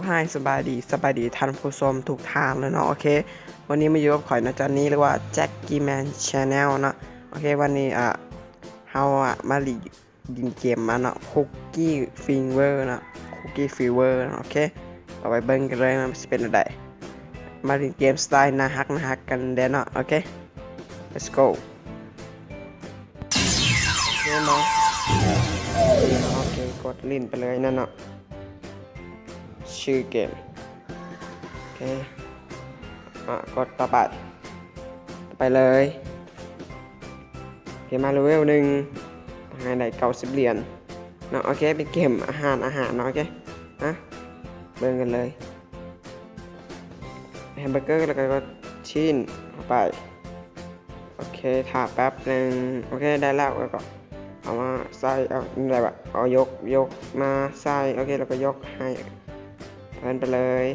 ຮາຍ ສະບາຍດີ ສະບາຍດີທ່ານຜູ້ຊົມທຸກທ່ານເລີຍເນາະ. ໂອເຄ ວັນນີ້ມາຢູ່ກັບຂ້ອຍເນາະ ຈອນນີ ຫຼືວ່າ Jackie Man Channel ເນາະ. ໂອເຄ ວັນນີ້ ອ່າ ເຮົາ ອ່າ ມາຫຼິ້ນ ຫຼິ້ນເກມມາເນາະ Cookie Fever ເນາະ Cookie Fever ເນາະ. ໂອເຄ ເຮົາໄປເບິ່ງກັນເລີຍ ມັນຊິເປັນແນວໃດ. ມາຫຼິ້ນເກມສະໄຕລ໌ໜ້າຮັກໆກັນແດ່ເນາະ. ໂອເຄ Let's go. ໂອເຄ ມາ ໂອເຄ ກົດຫຼິ້ນໄປເລີຍນັ້ນເນາະ ຊື່ເກມ. ໂອເຄ ອ່າ ກົດຕໍ່ໄປ ໄປເລີຍ. ໂອເຄ ມາເລເວວໜຶ່ງ ຕ້ອງໃຫ້ໄດ້ເກົ້າສິບຫຼຽນເນາະ. ໂອເຄ ເປັນເກມອາຫານ ອາຫານເນາະ. ໂອເຄ ມາເບິ່ງກັນເລີຍ ແຮມເບີເກີ ແລ້ວກໍຊີ້ນເຂົ້າໄປ. ໂອເຄ ຖ້າແປັບໜຶ່ງ. ໂອເຄ ໄດ້ແລ້ວ ແລ້ວກໍເອົາມາໃສ່ ເອົາ ໄດ້ແບບ ເອົາຍົກ ຍົກມາໃສ່. ໂອເຄ ແລ້ວກໍຍົກໃຫ້ເພິ່ນໄປເລີຍ.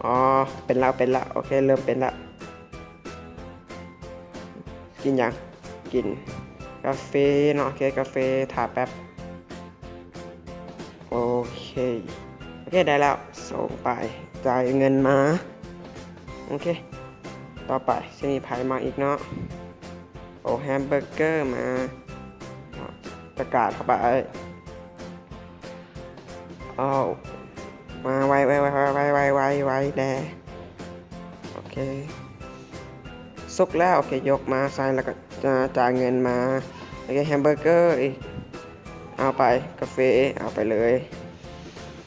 ອໍ ເປັນແລ້ວ ເປັນແລ້ວ. ໂອເຄ ເລີ່ມເປັນແລ້ວ. ກິນຫຍັງ? ກິນກາເຟເນາະ. ໂອເຄ ກາເຟ ຖ້າແປັບ. ໂອເຄ ໂອເຄ ໄດ້ແລ້ວ ສົ່ງໄປ ຈ່າຍເງິນມາ. ໂອເຄ ຕໍ່ໄປຊິມີໃຜມາອີກເນາະ? ໂອ ແຮມເບີເກີມາ ຕະກາດເຂົ້າໄປ. ເອົາ ມາໄວໆໆໆແດ່. ໂອເຄ ສຸກແລ້ວ. ໂອເຄ ຍົກມາໃສ່ ແລ້ວກໍ ຈ່າຍເງິນມາ. ໂອເຄ ແຮມເບີເກີອີກ ເອົາໄປ. ກາເຟ ເອົາໄປເລີຍ.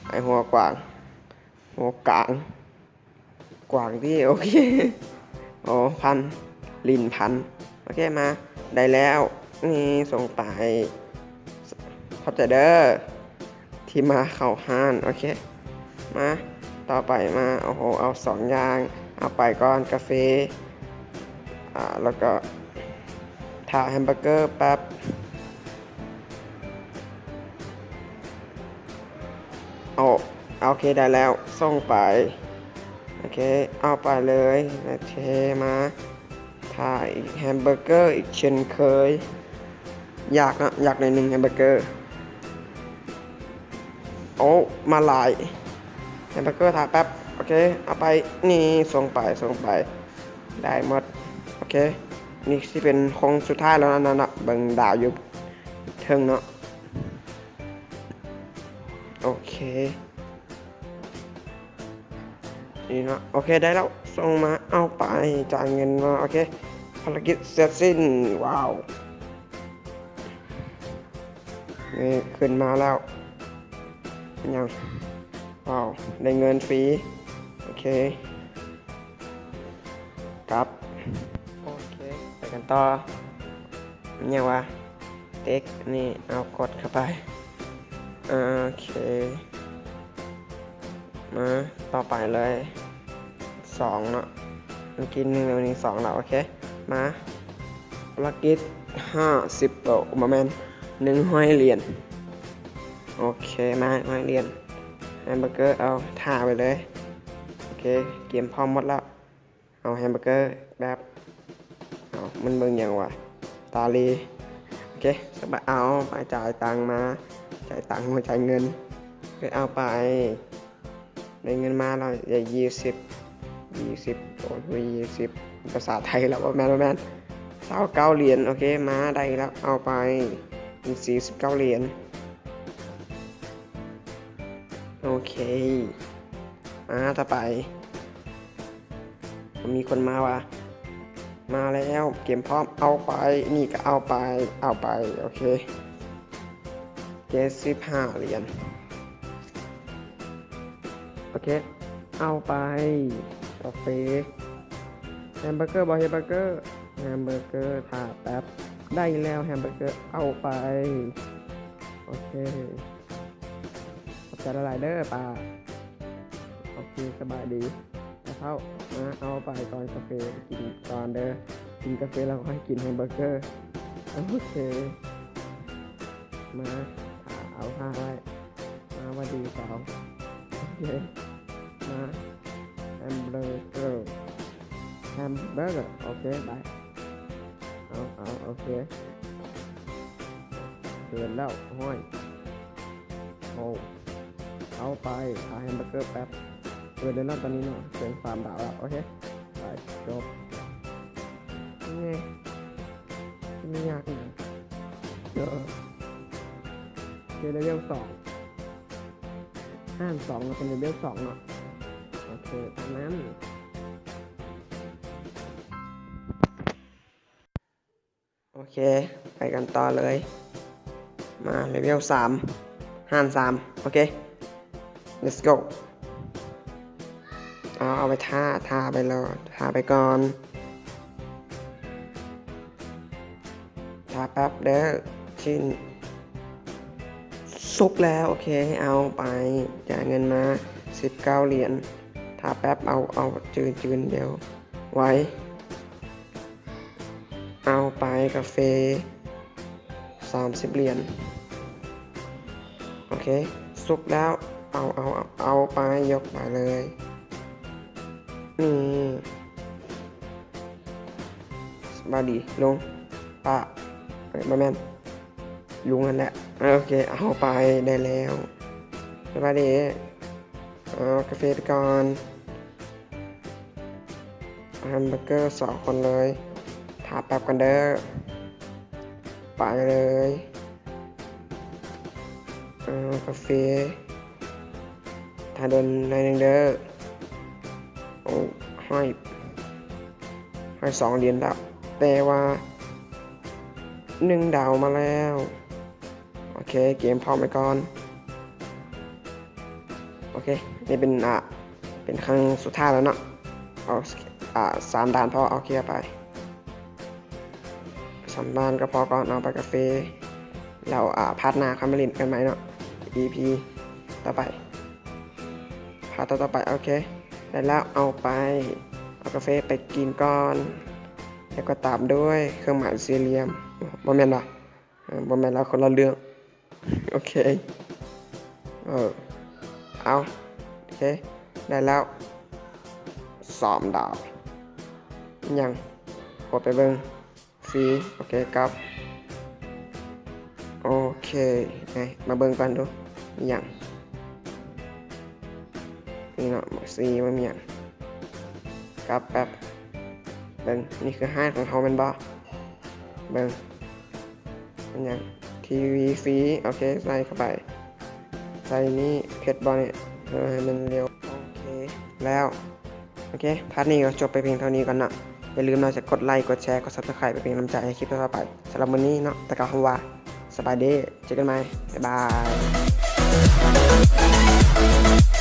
ໄອ້ຫົວກວາງ ຫົວກາງ ກວາງຕິ. ໂອເຄ ໂອ ພັນ ຫຼິ້ນພັນ. ໂອເຄ ມາ ໄດ້ແລ້ວ ນີ້ ສົ່ງໄປ. ຂອບໃຈເດີທີ່ມາເຂົ້າຮ້ານ. ໂອເຄ ມາ ຕໍ່ໄປມາ. ໂອ້ໂຫ ເອົາສອງຢ່າງ ເອົາໄປກ່ອນ ກາເຟ ອ່າ ແລ້ວກໍຖ້າແຮມເບີເກີແປັບ. ໂອ ໂອເຄ ໄດ້ແລ້ວ ສົ່ງໄປ. ໂອເຄ ເອົາໄປເລີຍ. ໂອເຄ ມາ ຖ້າອີກ ແຮມເບີເກີອີກເຊັ່ນເຄີຍ. ຢາກເນາະ ຢາກໜ້ອຍໜຶ່ງ ແຮມເບີເກີ. ໂອ້ ມາຫຼາຍ ແຮມເບີເກີ ຖ້າແປັບ. ໂອເຄ ເອົາໄປ ນີ້ ສົ່ງໄປ ສົ່ງໄປ ໄດ້ໝົດ. ໂອເຄ ນີ້ຊິເປັນໂຄ້ງສຸດທ້າຍແລ້ວນະ ເບິ່ງດາວຢູ່ເທິງເນາະ. ໂອເຄ ນີ້ເນາະ. ໂອເຄ ໄດ້ແລ້ວ ສົ່ງມາ ເອົາໄປ ຈ່າຍເງິນມາ. ໂອເຄ ພາລະກິດເສັດສິ້ນ. ວ້າວ ນີ້ຂຶ້ນມາແລ້ວ ຫຍັງ? ວ້າວ ໄດ້ເງິນຟຣີ. ໂອເຄ ກັບ. ໂອເຄ ໄປກັນຕໍ່. ຫຍັງວະ? ເຕັກນີ້ ເອົາກົດເຂົ້າໄປ. ໂອເຄ ມາຕໍ່ໄປເລີຍ ສອງເນາະ. ເມື່ອກີ້ໜຶ່ງ ແລ້ວນີ້ສອງແລ້ວ. ໂອເຄ ມາ ພາລະກິດຫ້າສິບໂຕ ບໍ່ແມ່ນ ໜຶ່ງຮ້ອຍຫຼຽນ. ໂອເຄ ມາ ໜຶ່ງຮ້ອຍຫຼຽນ. ແຮມເບີເກີ ເອົາ ຖ້າໄວ້ເລີຍ. ໂອເຄ ກຽມພ້ອມໝົດແລ້ວ. ເອົາແຮມເບີເກີແປັບ. ເອົາ ມັນເບິ່ງຫຍັງວະ? ຕາຫຼີ. ໂອເຄ ສະບາຍ. ເອົາ ໄປຈ່າຍຕັງມາ. ຈ່າຍຕັງ ບໍ່ຈ່າຍເງິນ. ເອີ ເອົາໄປ. ໄດ້ເງິນມາແລ້ວ ໄດ້ ຊາວ ຊາວ ຊາວ ໂອ້ຍ ຊາວ ຊາວ ພາສາໄທແລ້ວ ບໍ່ແມ່ນ ບໍ່ແມ່ນ ຊາວເກົ້າຫຼຽນ. ໂອເຄ ມາ ໄດ້ແລ້ວ ເອົາໄປ ເປັນສີ່ສິບເກົ້າຫຼຽນ. ໂອເຄ ມາ ຕໍ່ໄປ ມີຄົນມາວ່າ ມາແລ້ວ ກຽມພ້ອມ ເອົາໄປ. ນີ້ກໍເອົາໄປ ເອົາໄປ. ໂອເຄ ເຈັດສິບຫ້າຫຼຽນ. ໂອເຄ ເອົາໄປ ກາເຟ. ແຮມເບີເກີບໍ່? ແຮມເບີເກີ ແຮມເບີເກີ ຖ້າແປັບ. ໄດ້ແລ້ວ ແຮມເບີເກີ ເອົາໄປ. ໂອເຄ ຂອບໃຈຫຼາຍໆເດີປ້າ. ໂອເຄ ສະບາຍດີ. ເຂົ້າ ມາ ເອົາໄປກ່ອນ ກາເຟ ກິນກ່ອນເດີ. ກິນກາເຟແລ້ວຄ່ອຍກິນແຮມເບີເກີ. ໂອເຄ ມາ ຖ້າ ເອົາຖ້າໄວ້. ມາ ຫວັດດີສາວ. ໂອເຄ ມາ ແຮມເບີເກີ ແຮມເບີເກີ. ໂອເຄ ໄປ. ເອົາ ເອົາ ໂອເຄ ເດີນແລ້ວ. ໂອ້ຍ ໂອ້ ເອົາໄປ ຖ້າແຮມເບີເກີແປັບ. ເປີດແລ້ວເນາະ ຕອນນີ້ເນາະ ເປັນສາມດາວແລ້ວ. ໂອເຄ ໄປ ຈົບ. ນີ້ ບໍ່ຍາກຫຍັງ. ເອີ ໂອເຄ ເລເວລສອງ ຫານສອງ ເປັນເລເວລສອງເນາະ. ໂອເຄ ຕາມນັ້ນ. ໂອເຄ ໄປກັນຕໍ່ເລີຍ. ມາເລເວລສາມ ຫານສາມ. ໂອເຄ let's go. ເອົາ ເອົາໄປຖ້າ ຖ້າໄປໂລດ ຖ້າໄປກ່ອນ ຖ້າແປັບເດີ. ຊິນ ສຸກແລ້ວ. ໂອເຄ ເອົາໄປ ຈ່າຍເງິນມາສິບເກົ້າຫຼຽນ. ຖ້າແປັບ ເອົາ ເອົາ ຈືນໆ ດຽວ ໄວ. ເອົາໄປກາເຟສາມສິບຫຼຽນ. ໂອເຄ ສຸກແລ້ວ. ເອົາ ເອົາ ເອົາ ເອົາໄປ ຍົກໄປເລີຍ. ນີ້ ສະບາຍດີລຸງ ປ້າ ເອີຍ ບໍ່ແມ່ນ ລຸງຫັ້ນແຫຼະ. ໂອເຄ ເອົາໄປ ໄດ້ແລ້ວ. ສະບາຍດີ. ເອົາກາເຟໄປກ່ອນ. ແຮມເບີເກີສອງຄົນເລີຍ. ຖ້າແປັບກັນເດີ. ໄປເລີຍ. ເອົາກາເຟ ຖ້າດົນໜ້ອຍໜຶ່ງເດີ. ໂອ້ ຮ້ອຍ ຮ້ອຍສອງຫຼຽນແລ້ວ ແຕ່ວ່າໜຶ່ງດາວມາແລ້ວ. ໂອເຄ ເກມພ້ອມໄວ້ກ່ອນ. ໂອເຄ ນີ້ເປັນ ອ່າ ເປັນຄັ້ງສຸດທ້າຍແລ້ວເນາະ. ເອົາ ອ່າ ສາມດ່ານພໍ. ໂອເຄ ເອົາໄປ ສາມດ່ານກໍພໍກ່ອນ. ເອົາໄປກາເຟ ແລ້ວ ອ່າ ພາດໜ້າຄ່ອຍມາຫຼິ້ນກັນໃໝ່ເນາະ ອີພີຕໍ່ໄປ ພາດຕໍ່ໆໄປ. ໂອເຄ ໄດ້ແລ້ວ. ເອົາໄປ ເອົາກາເຟໄປກິນກ່ອນ ແລ້ວກໍຕາມດ້ວຍເຄື່ອງໝາຍສີ່ຫຼ່ຽມ. ບໍ່ແມ່ນຫວາ? ເອີ ບໍ່ແມ່ນລະ ຄົນລະເລື່ອງ. ໂອເຄ ເອີ ເອົາ ໂອເຄ ໄດ້ແລ້ວ ສາມດາວ. ຫຍັງ? ກົດໄປເບິ່ງ ຟຣີ. ໂອເຄ ກັບ. ໂອເຄ ໄປ ມາເບິ່ງກັນດູ ອີຫຍັງ? ນີ້ເນາະ ບັກຊີ ມັນມີຫຍັງ? ກັບແປັບ ເບິ່ງ ນີ້ຄືຮ້ານຂອງເຮົາແມ່ນບໍ່? ເບິ່ງ ອັນຫຍັງ ທີວີຟຣີ. ໂອເຄ ໃສ່ເຂົ້າໄປ ໃສ່ນີ້ ເຜັດບໍ່ນີ້? ເອີ ໃຫ້ມັນເລັວ. ໂອເຄ ແລ້ວ. ໂອເຄ ພາດນີ້ກໍຈົບໄປພຽງເທົ່ານີ້ກ່ອນເນາະ. ຢ່າລືມເນາະ ຈະກົດໄລ ກົດແຊ ກົດ Subscribe ເພື່ອເປັນກຳລັງໃຈໃຫ້ຄລິບຕໍ່ໆໄປ. ສຳລັບມື້ນີ້ເນາະ ຕາກາຄຳວ່າ ສະບາຍດີ ເຈີກັນໃໝ່ ບາຍບາຍ.